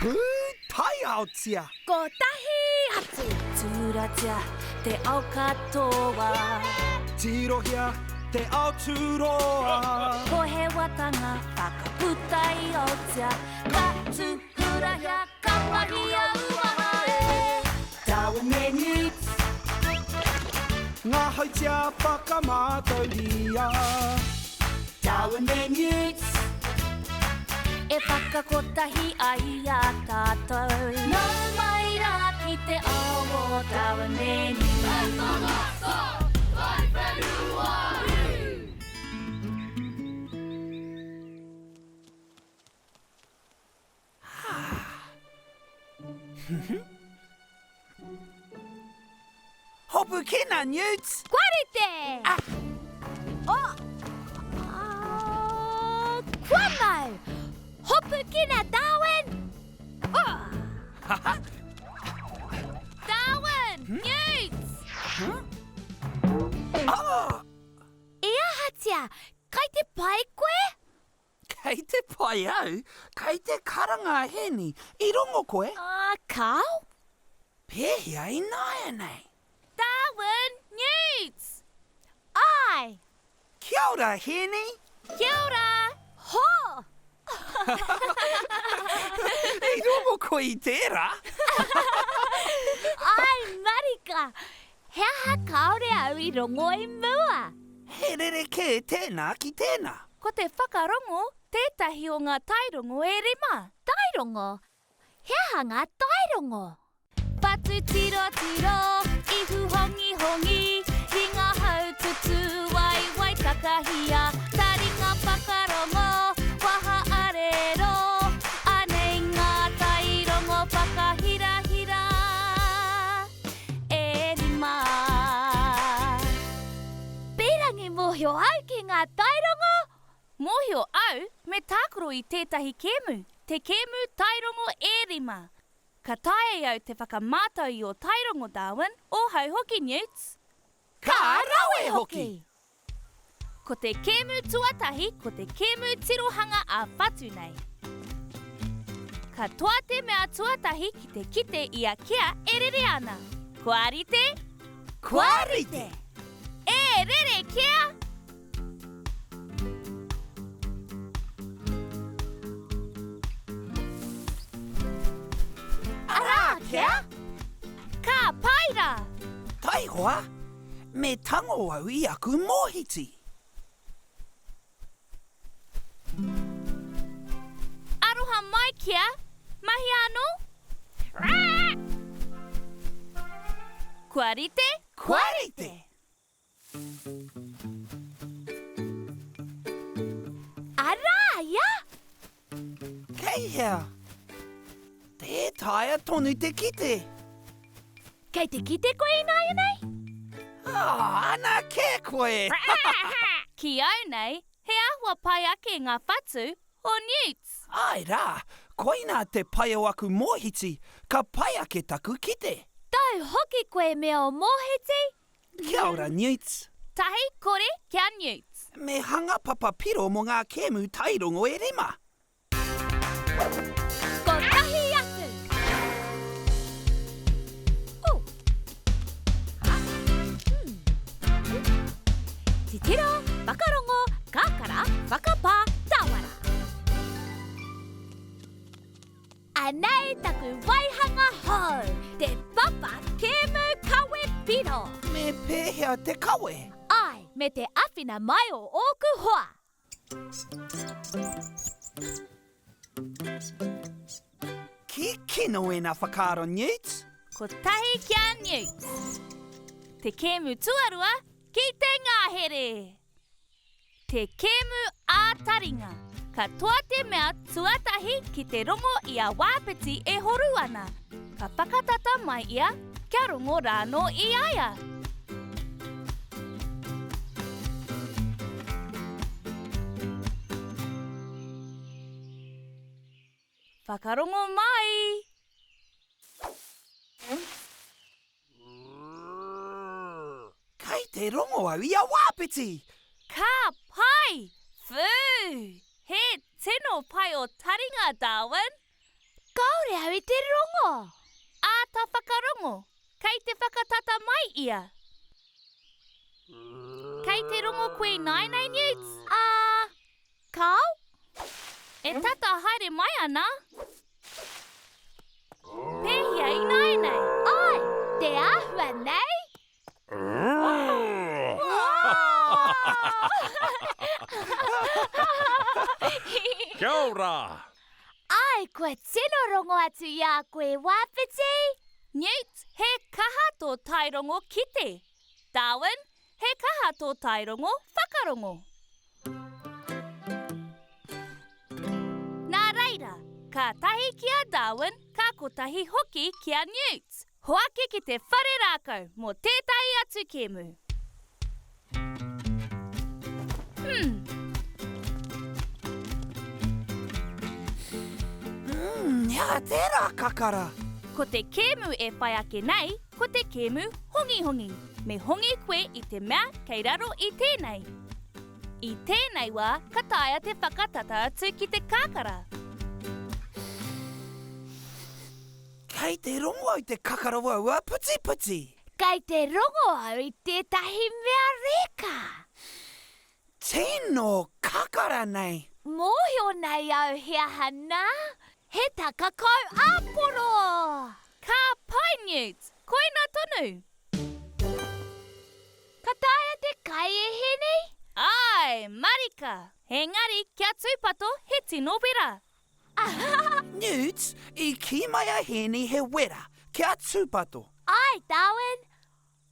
Pūtaiaotia! Kotahi atu! Tūratia te ao katoa. Tirohia te ao tūroa. Pohewatanga whakaputa i Aotea. Ka tūhurahia, ka mahia uaha e. Darwin me Newts. Ngahautia whakamātauria. Darwin me Newts. E whakakotahi ai i a tātou. Nau mai rā ki te ao o Darwin me Newts. Hopukina, Newts! Kua rite! Ah. Oh! Ah, kua mau! Hopukina, Darwin! Oh. Darwin! Hmm? Newts! Huh? Oh! E ahatia, kai te pai koe? Kei te pai au, kei te karanga a Hēni, i rongo koe? Ā, kāo. Pēhea ināianei? Darwin, Newts! Āe! Kia ora, Hēni! Kia ora! Hō! I rongo koe i tērā? Āe marika! He aha kāore au i rongo i mua? He rerekē tēnā ki tēnā. Ko te whakarongo tētahi o ngā tairongo e rima. Tairongo? He aha ngā tairongo? Whatu tirotiro, ihu hongihongi, ringa haututu, waewae takahia, taringa whakarongo, waha arero, anei ngā tairongo whakahirahira e rima. Pīrangi mōhio au ki ngā tairongo? Mōhio au me tākaro i tētahi kēmu, te kēmu tairongo e rima. Ka taea e au te whakamātau i ō tairongo, Darwin, ōhau hoki, Newts. Ka rawe hoki! Ko te kēmu tuatahi ko te kēmu tirohanga ā-whatu nei. Ka toa te mea tuatahi ki te kite i a Kea e rere ana. Kua rite? Kua rite! E rere, Kea! Arā, Kea! Ka pai rā! Taihoa, me tango au i aku mōhiti. Aroha mai, Kea! Mahia anō? Kua rite? Kua rite! Arā ia! Kei hea? Tē taea tonu te kite. Kei te kite koe ināianei? Ah, ana kē koe! Ki au nei, he āhua pai ake ngā whatu o Newts. Āe rā, koinā te pai o aku mōhiti, ka pai ake taku kite. Tau hoki koe me ō mōhiti! Kia ora, Newts. Tahi, kore, kia Newts. Me hanga papa piro mō ngā kēmu tairongo e rima. Kotahi atu! Oh. Hmm. Titiro, whakarongo, kakara, whakapā, tawara. Anei taku waihanga hou, te papa kēmu kawe piro. Me pēhea te kawe? Āe, me te āwhina mai o ōku hoa. Kikino ēnā whakaaro, Newt. Kotahi ki a Newt. Te kēmu tuarua ki te ngahere. Te kēmu ā-taringa. Ka toa te mea tuatahi ki te rongo i a Wāpiti e horu ana. Ka whakatata mai ia kia rongo rānō i a ia. Whakarongo mai! Kei te rongo au i a Wāpiti! Ka pai! Whū! He tino pai o taringa, Darwin! Kāore. Kāore au i te rongo. Āta whakarongo, kei te whakatata mai ia. Kei te rongo koe ināianei, Newt? Ā, kāo. E tata haere mai ana. Pēhea ināianei? Āe, te āhua nei. Kia ora! Āe, kua tino rongo atu i a koe, Wāwhiti! Newt, he kaha tō tairongo kite. Darwin, he kaha tō tairongo whakarongo. Nā reira, ka tahi ki a Darwin, ka kotahi hoki ki a Newt. Hoake ki te whare rākau mō tētahi atu kēmu. Hmm. Hmm, he aha tērā kakara? Ko te kēmu e whai ake nei, ko te kēmu hongihongi. Me hongi koe i te mea kei raro i tēnei. I tēnei wā, ka taea te whakatata atu ki te kakara. Kei te rongo au te kakara uaua putiputi. Kei te rongo au i tētahi mea reka. Tino kakara nei. Mōhio nei au he aha nā, he takakau āporo! Ka pai Newt, koina tonu! Ka taea te kai e Heni? Āe, marika! Engari kia tūpato he tino wera. Newt, i kī mai a Hēni he wera, kia tūpato. Āe, Darwin,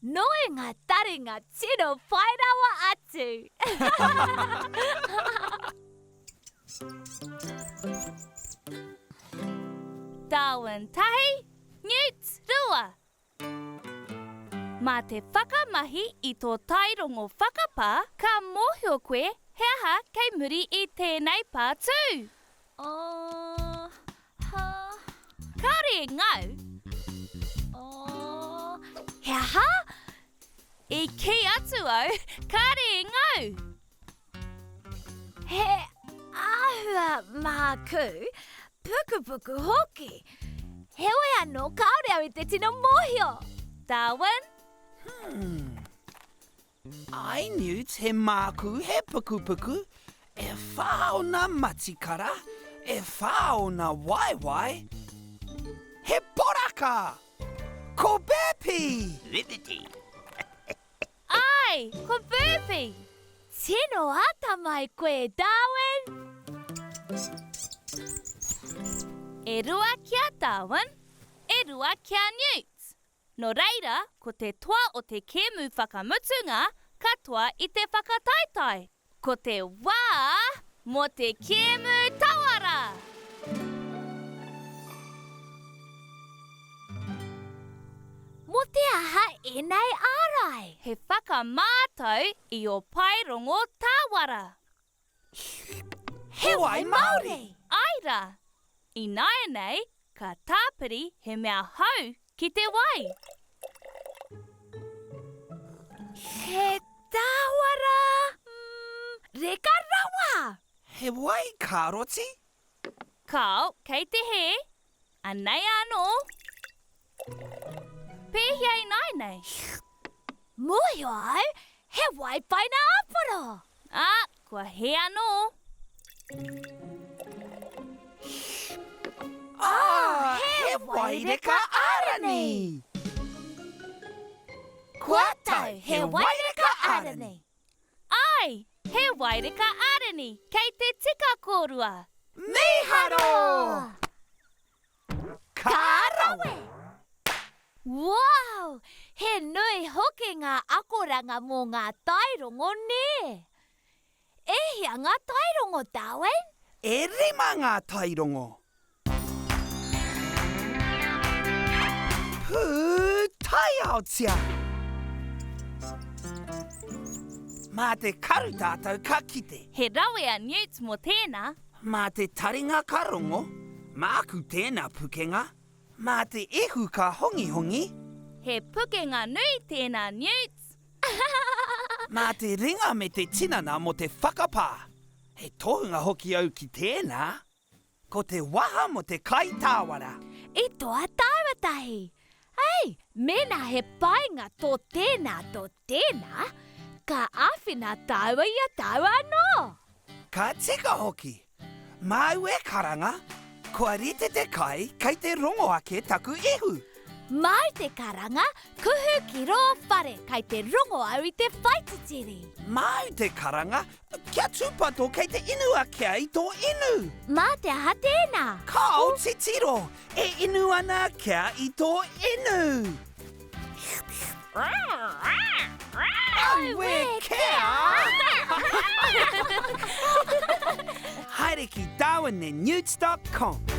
nōu ngā taringa tino pai rawa atu. Darwin tahi, Newt rua. Mā te whakamahi i tō tairongo whakapā ka mōhio koe he aha kei muri i tēnei pātū. Oh, ha. Kāre e ngau. Oh, he aha? I kī atu au, kāre e ngau. He āhua mākū, pukupuku hoki. Heoi anō, kāore au i te tino mōhio. Darwin? Hmm. Āe Newt, he mākū, he pukupuku, e whā ōna matikara, e whā ōna waewae. He poraka! Ko Burpee! Rippity! Āe, ko Burpee! Tino atamai koe, Darwin! E rua ki a Darwin, e rua ki a Newt. Nō reira, ko te toa o te kēmu whakamutunga ka toa i te whakataetae. Ko te wā mō te kēmu tawara! Mō te aha ēnei ārai? He whakamātau i ō paerongo tāwara. He wai Māori! Āe rā! Ināianei, ka tāpiri he mea hou ki te wai. He tāwara! Mm, reka rawa! He wai kāroti? Kāo, kei te hē. Anei anō. Pēhea ināianei? Mōhio au, he wai paina āporo! Ā, kua hē anō. Ā, he wai reka ārani! Kua tau, he wai reka ārani! Āe, he wai reka ārani, kei te tika kōrua! Mīharo! Ka rawe! Wow! He nui hoki ngā akoranga mō ngā tairongo, nē? E hia ngā tairongo, Darwin? E rima ngā tairongo. Pūtaiaotia! Mā te karu tātou ka kite. He rawe a Newt mō tēnā. Mā te taringa ka rongo, māku tēnā pukenga, mā te ihu ka hongihongi. He pukenga nui tēnā, Newt. Mā te ringa me te tinana mō te whakapā. He tohunga hoki au ki tēnā. Ko te waha mō te kai tāwara. I toa tāua tahi. Ei, mēnā he painga tō tēnā, tō tēnā, ka āwhina tāua i a tāua anō. Ka tika hoki. Māu e karanga, kua rite te kai kei te rongo ake taku ihu. Māu te karanga, kuhu ki rō whare kai te rongo au i te whaititiri. Māu te karanga, kia tūpato kei te inu a Kea i tō inu. Mā te aha tēnā? Kāo titiro, e inu ana a Kea i tō inu. Auē Kea! Haere ki darwinandnewts.com.